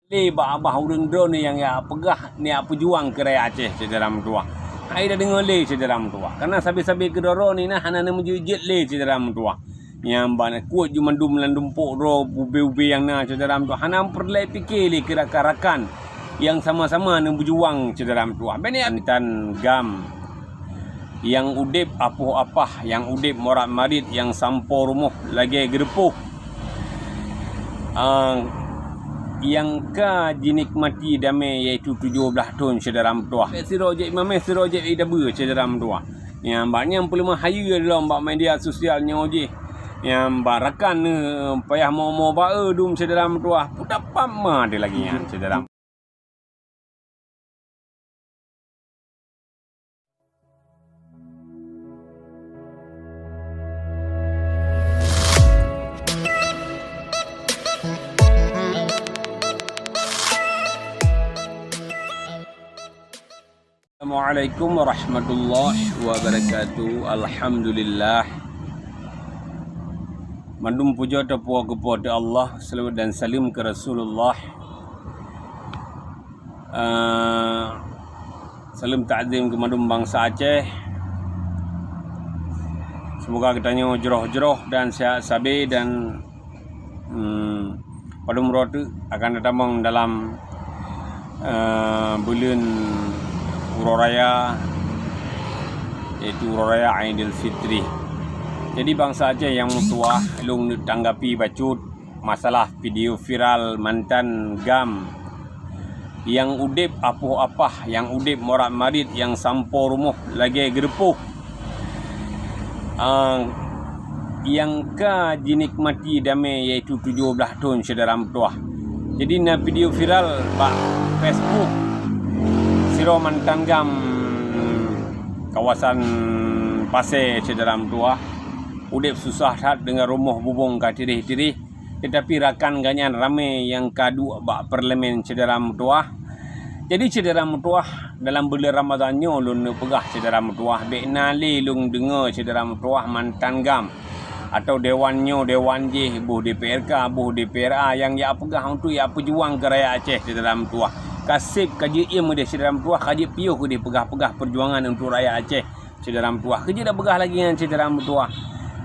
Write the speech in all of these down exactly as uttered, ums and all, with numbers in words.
Lé bak babah ureuëng droeneuh nyang jak peugah, nyang jak peujuang keu rakyat Aceh, syedara meutuwah. Hai tadeungoe lé, syedara meutuwah. Kareuna sabe-sabe keudroe-droe nyan hana neumeujeuet-jeuet lé, syedara meutuwah. Nyang ban kuet ju mandum lam dumpok droe, ubé-ubé nyang na, syedara meutuwah. Hana peureulée pike lé keu rakan-rakan nyang sama-sama neubeujuang, syedara meutuwah. Bék nyan tan GAM. Nyang udeb apoh apah, nyang udeb morat-marit, nyang sampoe rumoh lagée geureupôh. Ah, nyang ka jinikmati damé, yaitu tujoh blaih thon, syedara meutuwah. Sidroe jeuet imeumé, sidroe jeuet idabeue, syedara meutuwah. Nyang bak nyang peuleumah hayeue lom bak media sosial nyoe jih. Nyang bak rakan neuh payah mo-mo ba-e dum, syedara meutuwah. Peue teuma lagée nyan, syedara. Assalamualaikum warahmatullahi wabarakatuh. Alhamdulillah. Mandum pujoe teupuwoe keu Po teu Allah, seulaweuet dan saleuem keu Rasulullah. Eh, saleuem takzim keu mandum bansa Aceh. Seumoga geutanyoe jroh-jroh dan sehat sabe dan, hmm, padum uroe teuk akan tatamong dalam, eh, buleuen uroe raya, yaitu uroe raya Aidilfitri. Jadi bansa Aceh nyang meutuwah, lôn neuk tanggapi bacut masalah video viral mantan GAM nyang udeb apoh apah, nyang udeb morat-marit, nyang sampoe rumoh lagée geureupôh, ah, nyang ka jinikmati damé, yaitu tujoh blaih thon, syedara meutuwah. Jadi na video viral bak Facebook sidroe mantan GAM kawasan Pasé, syedara meutuwah. Udeb susah that deungon rumoh bubông ka tireh-tireh. Teutapi rakan geuhnyan ramé nyang ka duek bak parlemen, syedara meutuwah. Jadi, syedara meutuwah, dalam buleuen Ramadhan nyoe lôn neuk peugah, syedara meutuwah, bék na lé lôn deungoe, syedara meutuwah, mantan GAM atau dewan nyoe, dewan jéh, boh DPRK, boh DPRA nyang jak peugah untuk jak peujuang keu rakyat Aceh, syedara meutuwah. Ka seb, ka jeuet iem udeh, syedara meutuwah, ka jeuet piôh udeh peugah-peugah peujuangan untuk rakyat Aceh. Syedara meutuwah, keu jeuet tapeugah lagée nyan, syedara meutuwah.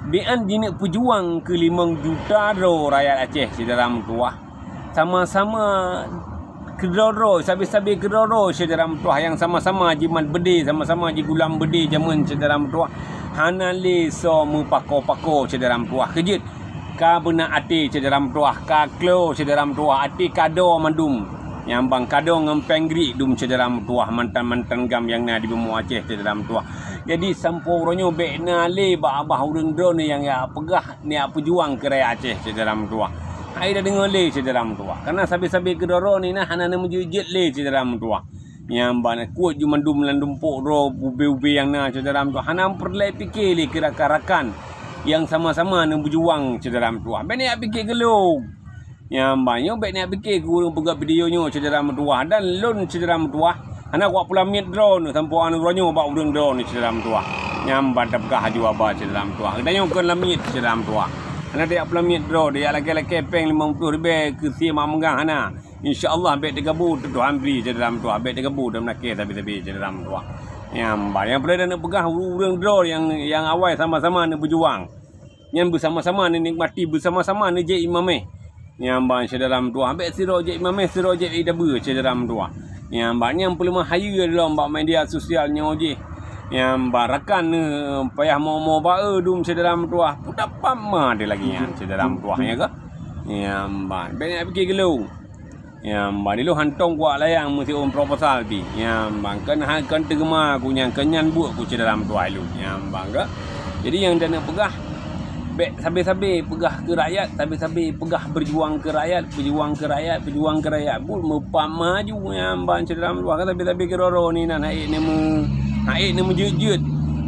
Bék an jineuk peujuang keu limong juta droe rakyat Aceh, syedara meutuwah. Sama-sama keudroe-droe, sabe-sabe keudroe-droe, syedara meutuwah, nyang sama-sama jimat beudé, sama-sama jigulam beudé jameun, syedara meutuwah. Hana lé soe meupako-pako, syedara meutuwah. Keu jeuet, ka beuna até, syedara meutuwah, ka klo, syedara meutuwah, até ka do mandum. Nyang ban ka do ngon péng griek dum, syedara meutuwah, mantan-mantan GAM nyang na di bumoe Aceh, syedara meutuwah. Jadi, sampoe uroe nyoe bék na lé bak babah ureuëng droeneuh nyang jak peugah, nyang jak peujuang keu rakyat Aceh, syedara meutuwah. Hai tadeungoe lé, syedara meutuwah. Kareuna sabe-sabe keudroe-droe nyan hana neumeujeuet-jeuet lé, syedara meutuwah. Nyang ban kuet ju mandum lam dumpok droe, ubé-ubé nyang na, syedara meutuwah. Hana peureulée pike lé keu rakan-rakan nyang sama-sama neubeujuang, syedara meutuwah. Bék nyan pike keu lôn. Nyang ban nyoe bék nyan pike keu ureuëng peugah video nyoe, syedara meutuwah. Dan lôn, syedara meutuwah, hana kuat peulamiet droeneuh sampoe uroe nyoe bak ureuëng droeneuh, syedara meutuwah. Nyang ban tapeugah laju haba, syedara meutuwah. Geutanyoe kon lamiet, syedara meutuwah. Hana tajak peulamiet droe, tajak lakée-lakée péng limong ploh ribée keu sie mak meugah, hana. Insya Allah bék teugabô teu Tuhan bri, syedara meutuwah, bék teugabô dan meulakée sabe-sabe, syedara meutuwah. Nyang ban, nyang peureulée taneuk peugah ureuëng droe nyang, nyang awai sama-sama neubeujuang. Nyan beusama-sama neunikmati, beusama-sama neujép imeumé. Nyang ban, syedara meutuwah, bék sidroe jép imeumé, sidroe jép idabeue, syedara meutuwah. Nyang ban, nyang peuleumah hayeue lom bak media sosial nyoe jih. Nyang ban, rakan neuh payah mo-mo ba-e dum, syedara meutuwah. Peue teuma lagée nyan, syedara meutuwah, ya keuh? Nyang ban, bék nyan pike keu lôn. Nyang ban, ilôn hantom kuat layang meusiôn proposal pih. Nyang ban, kon ha-, kon teugeuma ku nyan, kon nyan buet ku syedara meutuwah ilôn. Nyang ban keuh. Jadi nyang taneuk peugah, bék sabe-sabe peugah keu rakyat, sabe-sabe peugah beujuang keu rakyat, beujuang keu rakyat, beujuang keu rakyat. Buet meupat maju nyang ban syedara meutuwah, ka sabe-sabe keudroe-droe nyan han ék neumeu-, han ék neumeujeuet-jeuet,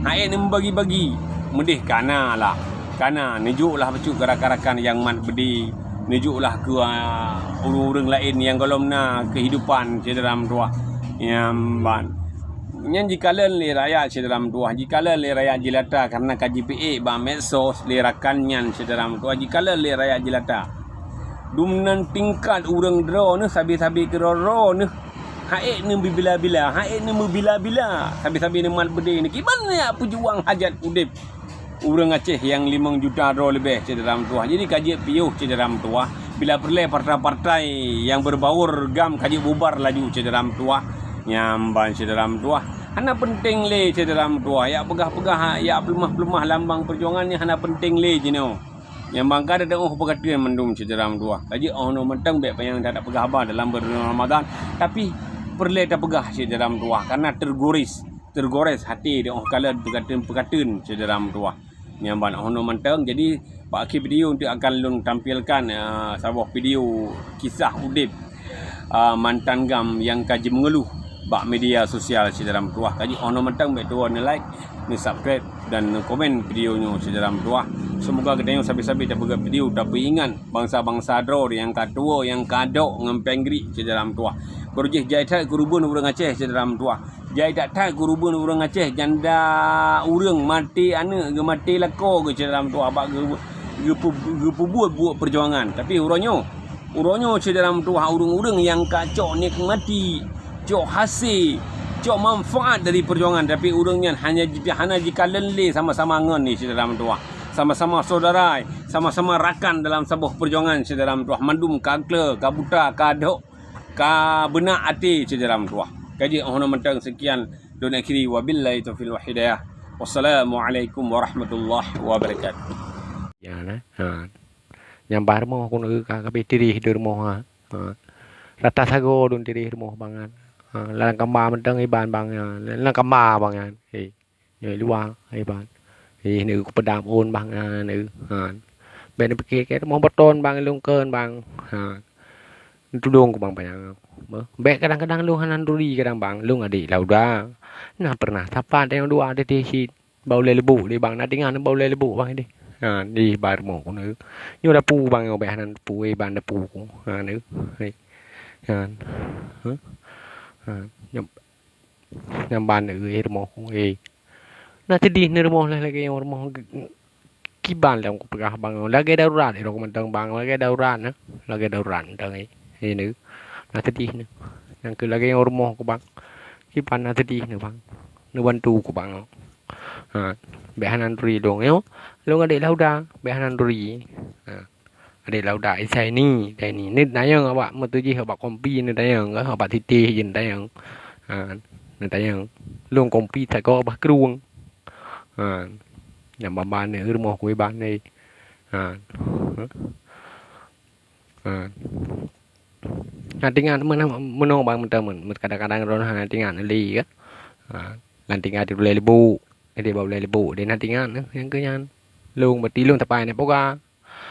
han ék neumeubagi-bagi. Meudeh kana lah. Kana, neujok lah bacut keu rakan-rakan nyang mat beudé, neujok lah keu, a, ureuëng-ureuëng laén nyang gohlom na keuhidupan syedara meutuwah. Nyang ban. Nyan jikalon lé rakyat syedara meutuwah, jikalon lé rakyat jeulata kareuna ka jipeuék bak medsos lé rakan nyan syedara meutuwah, jikalon lé rakyat jeulata. Dumnan tingkat ureuëng droeneuh sabe-sabe keudroe-droeneuh. Haék neuh bila-bila, haék neuh bila-bila. Sabe-sabe neumat beudé neuh. Kiban jak peujuang hajat udeb ureuëng Aceh nyang limong juta droe leubeh, syedara meutuwah. Jadi ka jeuet piôh, syedara meutuwah. Bila peureulée partai-partai nyang beubawor gam ka jeuet bubar laju, syedara meutuwah. Nyan ban, syedara meutuwah. Hana peunteng lé, syedara meutuwah. Jak peugah-peugah, jak peuleumah-peuleumah lambang peujuangan nyan hana peunteng lé jinoe. Nyang bangka teudoh peukateuen mandum, syedara meutuwah. Ka jeuet 'oh noe mantong bék panyang that peugah haba dalam buleuen Ramadhan, tapi peureulée tapeugah, syedara meutuwah, karena tergores, tergores hati teudoh kalon peukateuen-peukateuen, syedara meutuwah. Nyan ban 'oh noe mantong. Jadi, bak akhé video nyoe akan lôn tampilkan, ah, saboh video kisah udeb, ah, mantan gam nyang ka jimeungeuluh bak media sosial, syedara meutuwah. Ka jeuet 'oh noe mantong bék tuwoe neu-like, neu-subscribe dan neu-komen video nyoe, syedara meutuwah. Seumoga geutanyoe sabe-sabe tapeugét video tapeuingat bansa-bansa droe nyang ka tuwoe, nyang ka dok ngon péng griek, syedara meutuwah. Beurujih jai that keureubeuen ureuëng Aceh, syedara meutuwah. Jai that-that keureubeuen ureuëng Aceh, janda ureuëng maté aneuëk, geumaté lakoe geuh, syedara meutuwah, bak geu-, geupeu-, geupeubuet buet peujuangan. Tapi uroe nyoe, uroe nyoe, syedara meutuwah, ureuëng-ureuëng nyang ka cok nikmati, cok hasé, cok manfaat dari peujuangan, tapi ureuëng nyan hana ji-, hana jikalon lé sama-sama ngon ni, syedara meutuwah. Sama-sama saudara, sama-sama rakan dalam saboh peujuangan, syedara meutuwah. Mandum ka kle, ka buta, ka dok, ka beunak até, syedara meutuwah. Ka jeuet 'oh noe mantong, sekian lôn akhiri, wabillahi taufiq wal hidayah. Wassalamualaikum warahmatullahi wabarakatuh. Ya, nah. Ha. Nyang bah rumoh ku neu ka, ka habéh tireh di rumoh, ha. Ha. Rata sagoe lôn tireh rumoh bangat. Ha. Lam kama mantong iban bang, ha. Lam kama bang, ha. Hei. Nyoe luwa, hai ban. Ih, neu kupeudam ôn bang, ha, neu. Ha. Bék neupike keu rumoh beton bang, lôn kheun bang. Ha. Neutulông ku bang panyang. Beh, bék kadang-kadang lôn hana neuturi kadang bang, lôn adek Lauda. Na pernah sapat nyang dua di cit. Bak ulée leubuk di bang, na tingan bak ulée leubuk bang di. Ha, di bak rumoh ku neu. Nyoe dapu bang, nyoe bék hana dapu, eh, bang dapu ku. Ha, neu. Hei. Ha. Ha. Ha. Nyoe Nyan ban, eh, rumoh, eh. Na teudih ni rumoh lagée nyang rumoh kiban lom kupeugah bang, lagée darurat, eh, mantong bang, lagée darurat na, lagée darurat mantong, eh. Eh, ni. Na teudih ni. Nyang keu lagée nyang rumoh ku bang. Kiban na teudih ni bang. Neubantu ku bang. Ha, bék hana neuturi lôn, yo. Lôn adek Lauda, bék hana neuturi. Ha. Adek Lauda, eh, Zaini, Zaini. Neutanyong awak meutujih awak kompi neutanyong, eh, awak titéh je neutanyong. Ha, neutanyong. Lôn kompi sagoe bah krueng. Ha. Nyang ban-ban ni rumoh ku iban ni. Ha. Ha. Na tingan meunoe bang meuteumé, kadang-kadang droeneuh hana tingan lé kan. Ha. Lam tingan di ulée leubuk. Jadi bak ulée leubuk di na tingan, nyang keu nyan. Lôn beuti lôn tapai neuk peugah.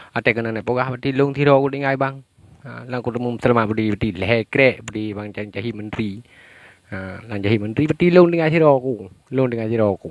Até keunan neuk peugah beuti lôn sidroe ku tinggai bang. Ha, lam kuteumé seulamat beuti, beuti lhée krek beuti bang, cang cahi menteri. Ha, lam cahi menteri beuti lôn tinggai sidroe ku. Lôn tinggai sidroe ku.